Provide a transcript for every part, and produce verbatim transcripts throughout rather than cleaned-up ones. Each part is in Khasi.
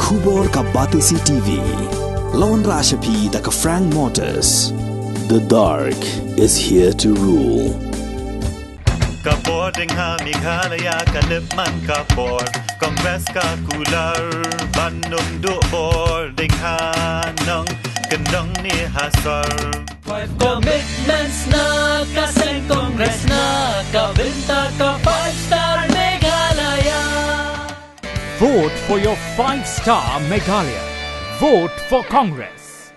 Khubor ka Batesi T V. Lawan Rashapi da ka Frank Motors. The dark is here to rule. Ka bor ding ha Meghalaya ka lip man ka bor. Congress ka kular ban nung duh bor ding ha nong kendong ni ha sor. Five commitments na ka seng Congress na ka bynta ka five star Meghalaya. Vote for your five star Meghalaya. Vote for Congress.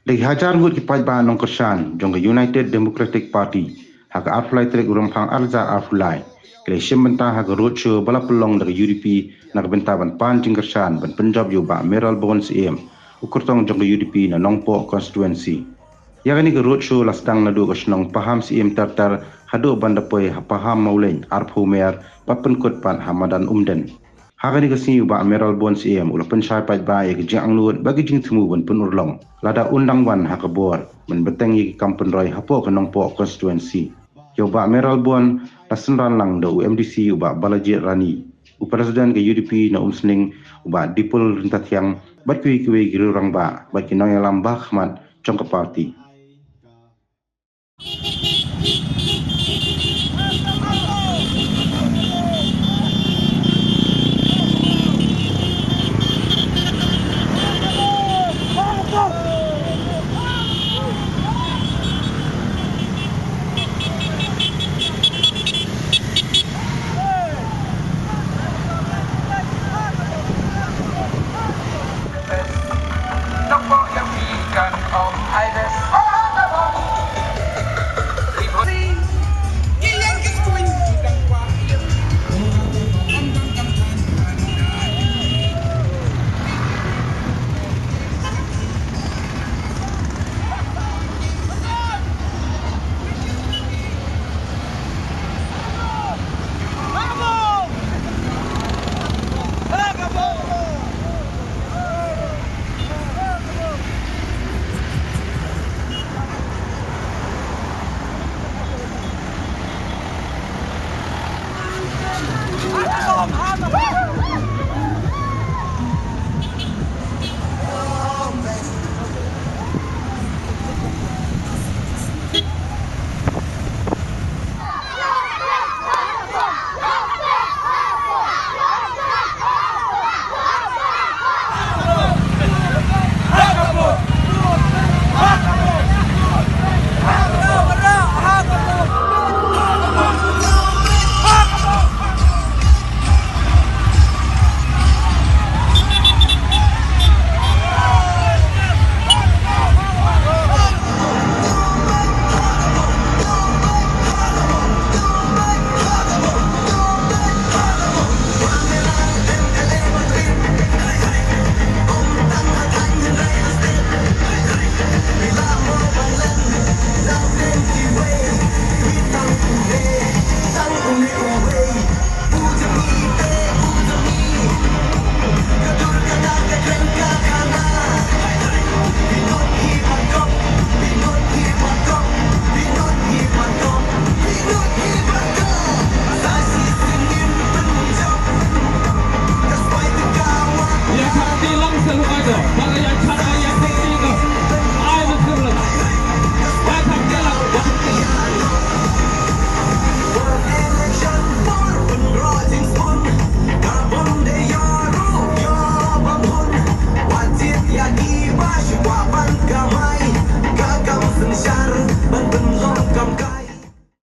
Dei hajar ngut ki paidbah nongkyrshan jong ka United Democratic Party ha ka arphew lai tarik u Rymphang arhajar arphew lai ki la shim bynta ha ka roadshow ba la pynlong da ka U D P na ka bynta ban pan jingkyrshan ban pynjop ïa u Bah Mayralborn Syiem, u kyrtong jong ka U D P na Nongpoh constituency. Ïa kane ka roadshow la sdang naduh ka shnong Paham Syiem ter ter haduh ban da poi ha Paham Mawlein arphew mer bad pynkut pat ha madan Umden. Ha kane ka sngi u Bah Mayralborn Syiem u la pynshai paidbah ïa ka jingangnud bad ka jingthmu ban pynurlong lada un dang wan ha ka bor ban bteng ïa ki kam pynroi hapoh ka Nongpoh constituency. Ïa u Bah Mayralborn la synran lang da u M D C u Bah Balajied Rani, u President ka U D P na Umsning u Bah Dipul Ryntathiang bad kiwei kiwei ki riew rangbah bad ki nongïalam ba khmat jong ka party.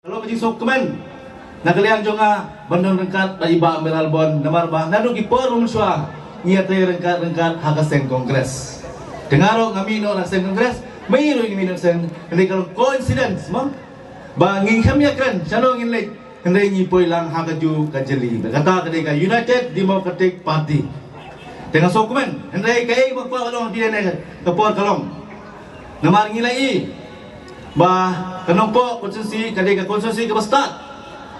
Ka long ka jingsngewkmen na ka liang jong nga ban don ryngkat bad i Bah Mayralborn, namar ba naduh ki por mynshuwa ngi ïatrei ryngkat ryngkat ha ka seng Congress. Te nga ruh nga mih noh na ka seng Congress, ma i ruh i mih noh na ka seng, hynrei ka long coincidence mo ba ngi khlem ïakren shano ngin leit, hynrei ngi poi lang ha kajuh ka jylli. Bad kata ka dei ka United Democratic Party. Te nga sngewkmen, hynrei kaei ba kwah ban ong ha phi ne ka por ka long, namar ngi la i ba ka Nongpoh constituency ka dei ka constituency kaba stad.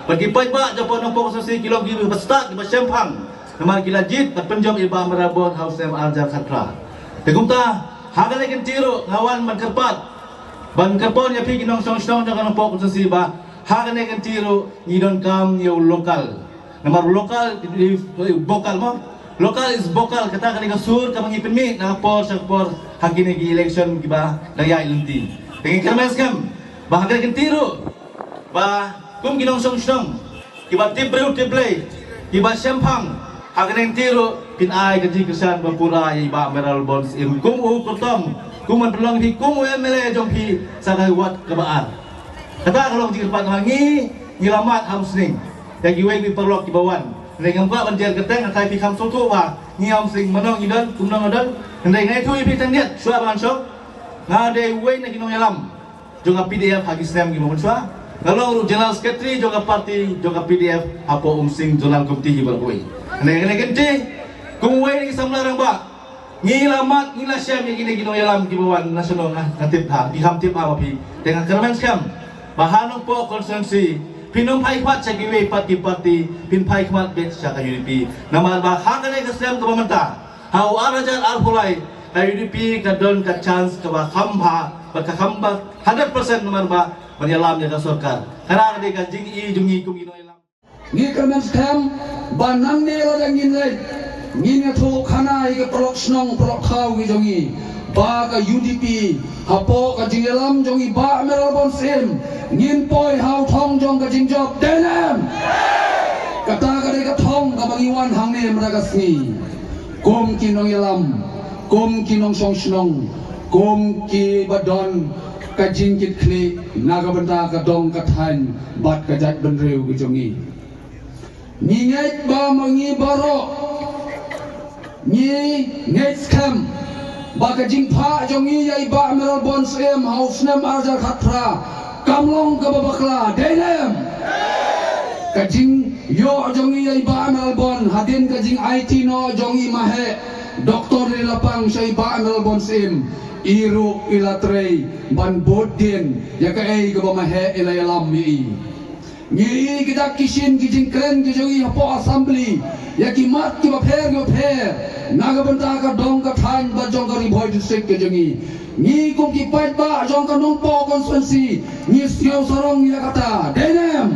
Bad ki paidbah jong ka Nongpoh constituency ki long kiba stad, kiba shemphang, namar ki la jied bad pynjop ïa i Bah Mayralborn ha u snem arhajar khatphra. Te kumta ha kane ka kynti ruh nga wan ban kyrpad, ban kyrpad ïa phi ki nongshong shnong jong ka Nongpoh constituency ba ha kane ka kynti ruh ngi donkam ïa u local. Namar u local, i, i, i, vocal mo. Local is vocal, kata ka dei ka sur kaba ngi pynmih na ka por sha ka por ha kine ki election kiba dang ïaid lynti. Te ngi kyrmen skhem ba ha kane ka kynti ruh ba kum ki nongshong shnong kiba tip briew tip Blei, kiba shemphang, ha kane ka kynti ruh phin ai ka jingkyrshan ba pura ïa i Bah Mayral Born Syiem kum u kyrtong, kum ban pynlong phi kum u M L A jong phi sa ka ward kaba ar. Kata ka long jingkyrpad ha ngi, ngi la mad ha Umsning ïa kiwei ki paralok kiba wan. Hynrei ngam kwah ban jer kyrteng, hynrei phi kham sngewthuh ba ngi ha Umsning mano ngi don, kumno nga don. Hynrei nga ïathuh ïa phi tang diat, shuwa ban shong, nga dei uwei na ki nongïalam jong ka P D F ha ki snem kiba mynshuwa. Nga long ruh General Secretary jong ka party jong ka P D F hapoh Umsning Zonal Committee hi baroh kawei. Hynrei kane ka kynti, kum uwei na ki samla rangbah, ngi la mad, ngi la shem ïa kine ki nongïalam kiba wan na shnong, nga tip ha, phi kham tip ha ma phi. Te nga kyrmen skhem ba ha Nongpoh constituency phin ym phai khmat sha kiwei pat ki party, phin phai khmat beit sha ka U D P. Namar ba ha kane ka snem kaba mynta, ha u ar hajar arphew lai, ka U D P ka don ka chance kaba kham bha, ba ka kham bha hundred percent namar ba ban ïalam ïa ka sorkar. Kane ka dei ka jingïohi jong ngi kum ki nongïalam. Ngi kyrmen skhem ba nangne lada ngin leit, ngin ïathuh khana ïa ki paralok shnong paralok thaw ki jong ngi ba ka U D P hapoh ka jingïalam jong i Bah Mayral Born Syiem ngin poi ha u thong jong ka jingjop, dei ne em? Kata ka dei ka thong kaba ngi wan hangne mynta ka sngi. Kum ki nongïalam, kum ki nongshong shnong, kum kiba don ka jingkitkhlieh na ka bynta ka dong ka thaiñ bad ka jaitbynriew ka jong ngi. Ngi ngeit ba ma ngi baroh ngi ngeit skhem ba ka jingphah jong ngi ïa i Bah Mayral Born Syiem ha u snem ar hajar khatphra kam long kaba bakla, dei ne em? Ka jingïoh jong ngi ïa i Bah Mayral Born hadien ka jingaiti noh jong i maheh Doctor Lili Lapang sha i Bah Mayral Born Syiem, i ruh i la trei ban bud dien ïa kaei kaba maheh i la ïalam ïa i. Ngi ïohi ki dak ki shin ki jingkren ki jong ngi hapoh Assembly ïa ki mat kiba pher kiba pher na ka bynta ka dong ka thaiñ bad jong ka Ri Bhoi District ka jong ngi. Ngi kum ki paidbah jong ka Nongpoh constituency ngi sngew sarong ïa kata, dei ne em?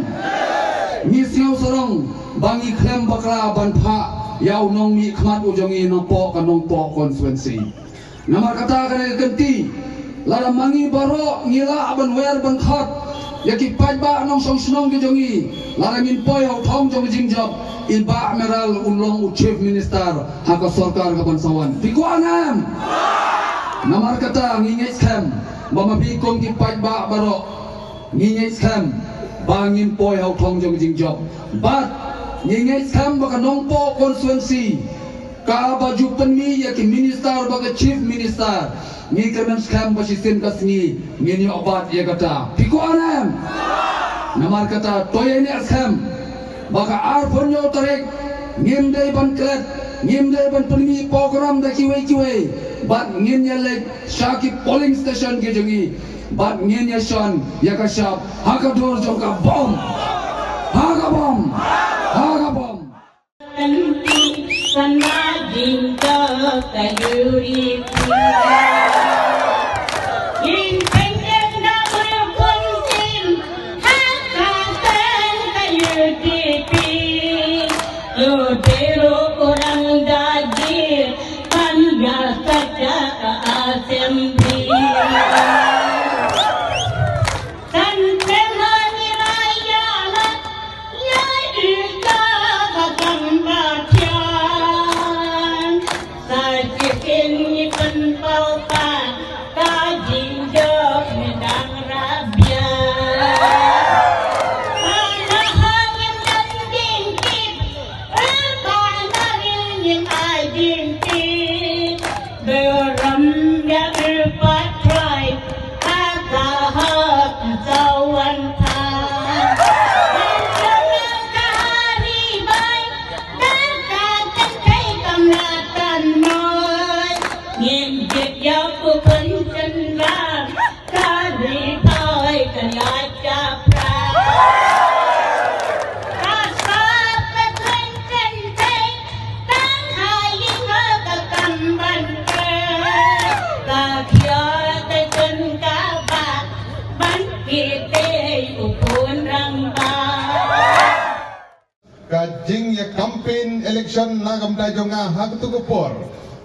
Ngi sngew sarong ba ngi khlem bakla ban phah ïa u nongmihkhmat u jong ngi na poh ka Nongpoh constituency. Namar kata kane ka kynti, lada ma ngi baroh ngi lah ban wer ban khot ïa ki paidbah nongshong shnong ki jong ngi, lada ngin poi ha u thong jong ka jingjop, i Bah Mayral un long u Chief Minister ha ka sorkar kaban sa wan. Phi kwah ne em? Namar kata ngi ngeit skhem ba ma phi kum ki paidbah baroh ngi ngeit skhem ba ngin poi ha u thong jong ka jingjop. Bad ngi ngeit skhem ba ka Nongpoh constituency kaba ju pynmih ïa ki minister bad ka Chief Minister, ngi kyrmen skhem ba shisien ka sngi ngin ïoh bat ïa kata. Phi kwah ne em? Namar kata to ïaineh skhem ba ka arphew hynñiew tarik ngim dei ban klet, ngim dei ban pynmih program da kiwei kiwei, bad ngin ïaleit sha ki polling station ki jong ngi bad ngin ïashon ïa ka shap ha ka dur jong ka bom. Ha ka bom. Ha ka bom. Kan ti sana jingto ka yuri pi. Yin pen yen da bul kun tin ha ka ten ka yuri pi. Lo dero orang dagir kan ya saja ka assembly. Kan pemani raya la ya ita ka kan batian. Sa chitin ni pen pau pa ka jinjok ni dang rabian. Pada hangin dan dingkit, rebana rin election na ka bynta jong nga ha katu ka por,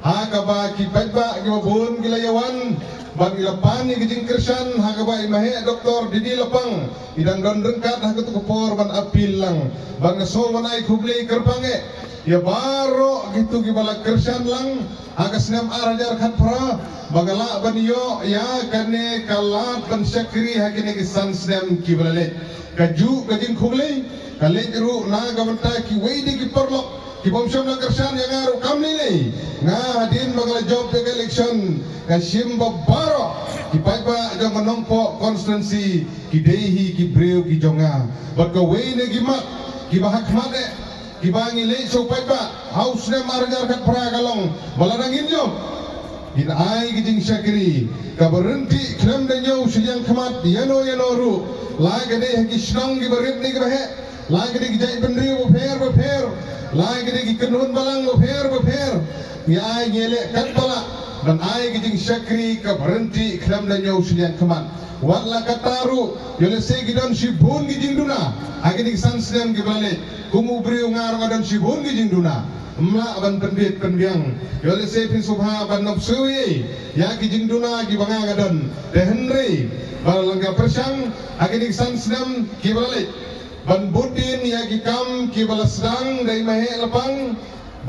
ha kaba ki paidbah kiba bun ki la ïawan ban ïa la pan ïa ka jingkyrshan ha kaba i Maheh Doktor Didi Lapang i dang don ryngkat ha katu ka por ban appeal lang. Bad nga sngew ban ai khublei kyrpang eh ïa baroh kitu kiba la kyrshan lang ha ka snem ar hajar khatphra ba nga lah ban ïoh ïa kane ka lad ban shakri ha kine ki san snem kiba la leit. Kajuh ka jingkhublei ka leit ruh na ka bynta kiwei de ki paralok ki bym shym la kyrshan ïa nga ruh kam lei lei. Nga hadien ba nga la jop ïa ka election nga shim ba baroh ki paidbah jong ka Nongpoh constituency ki dei hi ki briew ki jong nga. Bad kawei na ki mat kiba ha khmat eh kiba ngi leit sha u paidbah ha u snem ar hajar khatphra ka long ba lada ngin jop ngin ai ka jingshakri kaba ryntih khlem da ñiew shiliang khmat ïano ïano ruh, la ka dei ha ki shnong kiba rit ne kiba heh, la ka dei ki jaitbynriew bapher bapher, la ka dei ki kynhun balang bapher bapher. Ngi ai ngi leh katba lah ban ai ka jingshakri kaba ryntih khlem da ñiew shiliang khmat. Wat la katta ruh ïoh lehse ki don shibun ki jingduna ha kine ki san snem kiba la leit. Kum u briew nga ruh nga don shibun ki jingduna. Ym lah ban pynbit pynbiang. Ïoh lehse phin sngewbha ban nop shuh ïa ki jingduna kiba nga nga don. Te hynrei ba la nga pyrshang ha kine ki san snem kiba la leit ban bud dien ïa ki kam kiba la sdang da i Maheh Lapang,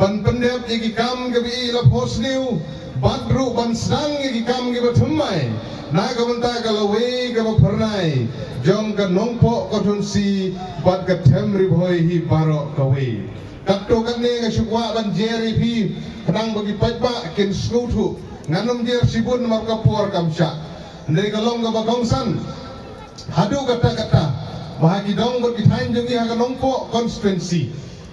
ban pyndep ïa ki kam kiba i la phew snem, bad ruh ban sdang ïa ki kam kiba thymmai na ka bynta ka lawei kaba phyrnai jong ka Nongpoh constituency bad ka Them Ri Bhoi hi baroh kawei. Katto katne nga shu kwah ban jer ïa phi khnang ba ki paidbah kin sngewthuh. Ngan ym jer shibun namar ka por kam shah. Hynrei ka long kaba kongsan haduh katta katta ba ha ki dong bad ki thaiñ jong ngi ha ka Nongpoh constituency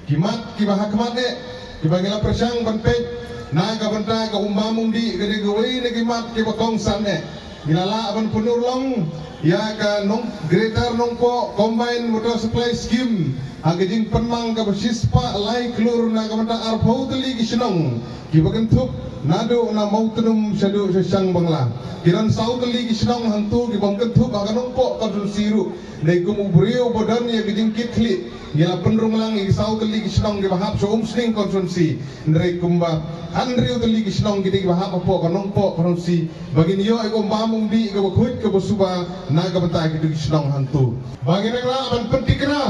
ki mat kiba ha khmat eh kiba ngi la pyrshang ban peit na ka bynta ka umbam umdih ka dei kawei na ki mat kiba kongsan eh. Ngi la lah ban pynurlong ïa ka Nong Greater Nongpoh Combined Water Supply Scheme ha ka jingpynmang kaba shispah lai klur na ka bynta arphew tylli ki shnong kiba kynthup naduh na Mawtnum shaduh sha Shangbangla. Ki don saw tylli ki shnong hangto ki bym kynthup ha ka Nongpoh constituency ruh. Dei kum u briew ba don ïa ka jingkitkhlieh ngi la pynrung lang ïa ki saw tylli ki shnong kiba hap sha Umsning constituency. Hynrei kumba hynriew tylli ki shnong ki dei kiba hap hapoh ka Nongpoh constituency ba ngin ïoh ïa ka umbam umdih kaba khuid kaba suba na ka bynta kitu ki shnong hangto. Ba ngin nang lah ban pyntikna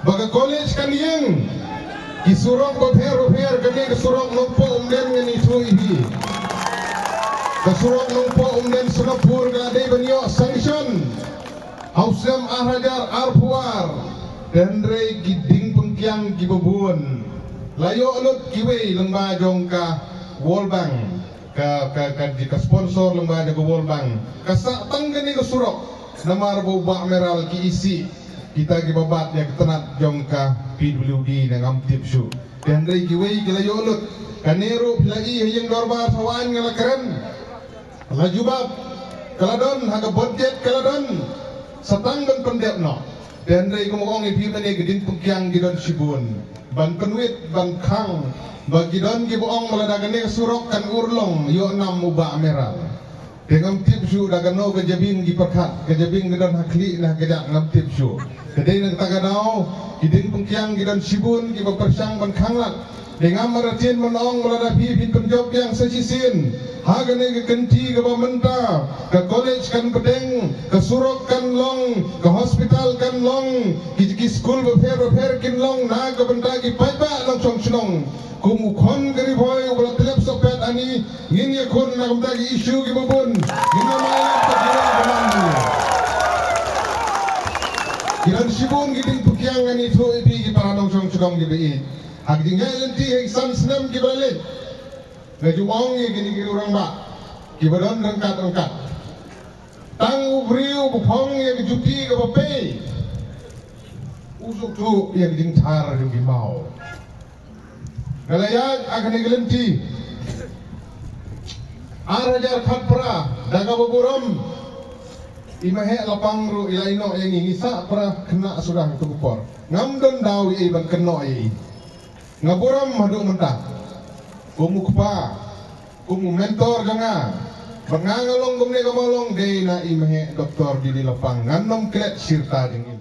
ba ka college kan ïeng. Ki surok bapher bapher kane ka surok Nongpoh Umden ngan ïathuh ïa phi. Ka surok Nongpoh Umden Sonapur ka la dei ban ïoh sanction ha u snem ar hajar arphew ar. Te hynrei ki ding pynkiang kiba bun la ïoh lut kiwei lyngba jong ka World Bank. Ka, ka, ka, ka sponsor lyngba jong ka World Bank. Ka sah tang kane ka surok namar ba u Bah Meral ki isih kita kiba bat ïa ka tnat jong ka P W D ne ngam tip shuh. Te hynrei kiwei ki la ïoh lut. Kane ruh phi la i ha ïing dorbar sa wan nga la kren. La jubab ka la don ha ka budget ka la don. Sa tang ban pyndep noh. Te hynrei kumba ong ïa phi mynne ki ding pynkiang ki don shibun ban pynwit ban khang ba ki don kiba ong ba lada kane ka surok kan urlong ïoh nam u Bah Meral. Te ngam tip shuh da kano ka jabieng ki pyrkhat, ka jabieng ka don ha khlieh ne ha kjat ngam tip shuh. Te dei na kata ka daw ki ding pynkiang ki don shibun kiba pyrshang ban khang lad. Te ngam artatien ban ong ba lada phi phin pynjop biang sa shisien ha kane ka kynti kaba mynta ka college kan bteng, ka surok kan long, ka hospital kan long, ki, ki skul bapher bapher kin long na ka bynta ki paidbah nongshong shnong. Kum u khun ka Ri Bhoi uba la tlep sohpet ani ngin ïakhun na ka bynta ki issue kiba bun. Ngin ïa mailam pat ki roi ka man. Ki don shibun ki ding pynkiang ngan ïathuh ïa phi ki para nongshong shnong kiba ïeit. Ha ki jingïaid lynti ha ki san snem kiba la leit. Nga ju ong ïa kine ki rangbah kiba don ryngkat ryngkat. Tang u briew uba phong ïa ka juti kaba pei u suk tuh ïa ka jingthar jong ki maw. Nga la ïaid ha kane ka lynti ar hajar khatphra da kaba burom. I Maheh Lapang ruh i la ïehnoh ïa ngi, ngi sah para khynnah suda ha katu ka por. Ngam don daw ïa i ban kynnoh ïa i. Nga burom haduh mynta kum u kpa, kum u mentor jong nga. Ba nga nga long kumne ka mawlong dei na i Maheh Doktor Didi Lapang, ngan ym klet shirta jong i.